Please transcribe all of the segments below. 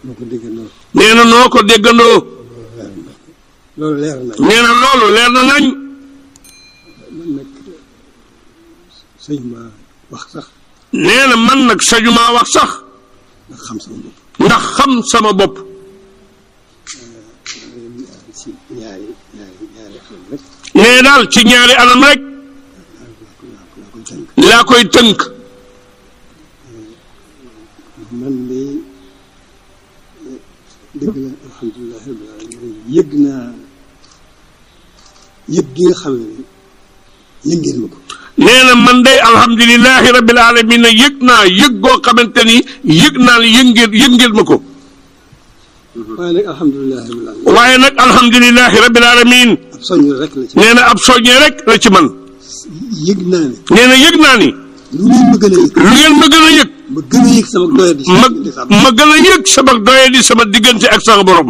noo ko déggandoo. nee na noo ko déggandoo. loolu leer na. nee na loolu leer na nañ. man nag sëñ ma wax sax. nee na man nag sañu maa wax sax. ndax xam sama bopp. ndax xam sama bopp. ci ñaari anam rek. nee daal ci ñaari anam rek. laa koy tënk. man de dëgg la alhamdulilah rabbil alamin yëg naa yëg gi nga xam ne yëg ngeen ma ko. nee na man de alhamdulilahi rabbil alamin yëg naa yëg goo xamante ni yëg naa ne yëg ngeen ma ko. waaye nag alhamdulilah rabbil alamin. waaye nag alhamdulilahi rabbil alamin. ab soññ rek la ci. nee na ab soññee rek la ci man. yëg naa ne. nee na yëg naa ni. lu ngeen ma gën a yëg. lu ngeen ma gën a yëg. ma gën a yëg sama doyadi. ma gën a yëg sama doyadi sama diggante ak sama borom.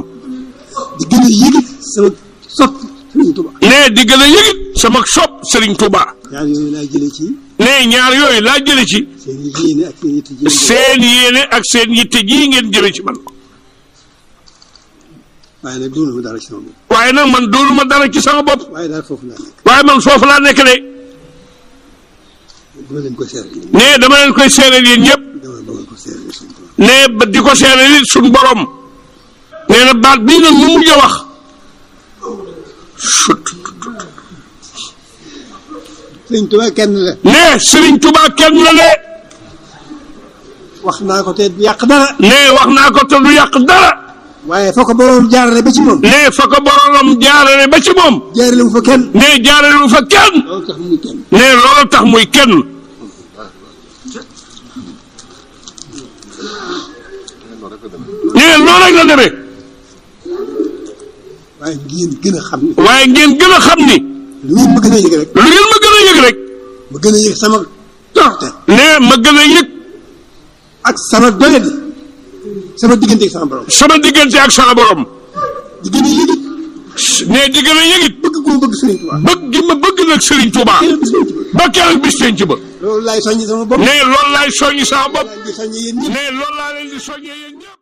di gën a yëg sama sopp Serigne Touba. nee di gën a yëg sama sopp Serigne Touba. ñaar yooyu laa jëlee ci. nee ñaar yooyu laa jëlee ci. seen yéene ak seen yitte ji. seen yéene ak seen yitte ji ngeen jëlee ci man. waaye nag doonuma dara ci sama bopp. waaye nag man doonuma dara ci sama bopp. waaye daal foofu laa nekk. waaye man foofu laa nekk de. dama leen koy seeral. nee dama leen koy seeral yéen ñëpp. dama bëgg ko seeral suñu borom. nee ba di ko seeral it suñu borom. nee na baat bii nag mu mujj a wax. Serigne Touba kenn la. nee Serigne Touba kenn la de. wax naa ko te du yàq dara. nee wax naa ko te du yàq dara. waaye fa ko borom jaarale ba ci moom. nee fa ko boromam jaarale ba ci moom. jaarale wu fa kenn. nee jaarale wu fa kenn. loolu tax muy kenn. nee loolu tax muy kenn. nee loolu rek la demee. waaye ngeen gën a xam ni. waaye ngeen gën a xam ni. lu ngeen ma gën a yëg rek. lu ngeen ma gën a yëg rek. ma gën a yëg sama torte. nee ma gën a yëg. ak sama doyadi. sama diggante ak sama borom. sama diggante ak sama borom. di gën a yëg it. nee di gën a yëg it. bëgg koo bëgg Serigne Touba. bëgg gi ma bëgg nag Serigne Touba. ba keroog bis penc ba. loolu laay soññi sama bopp. nee loolu laay soññi sama bopp. di soññi yéen ñëpp. nee loolu laa leen di soññee yéen ñëpp.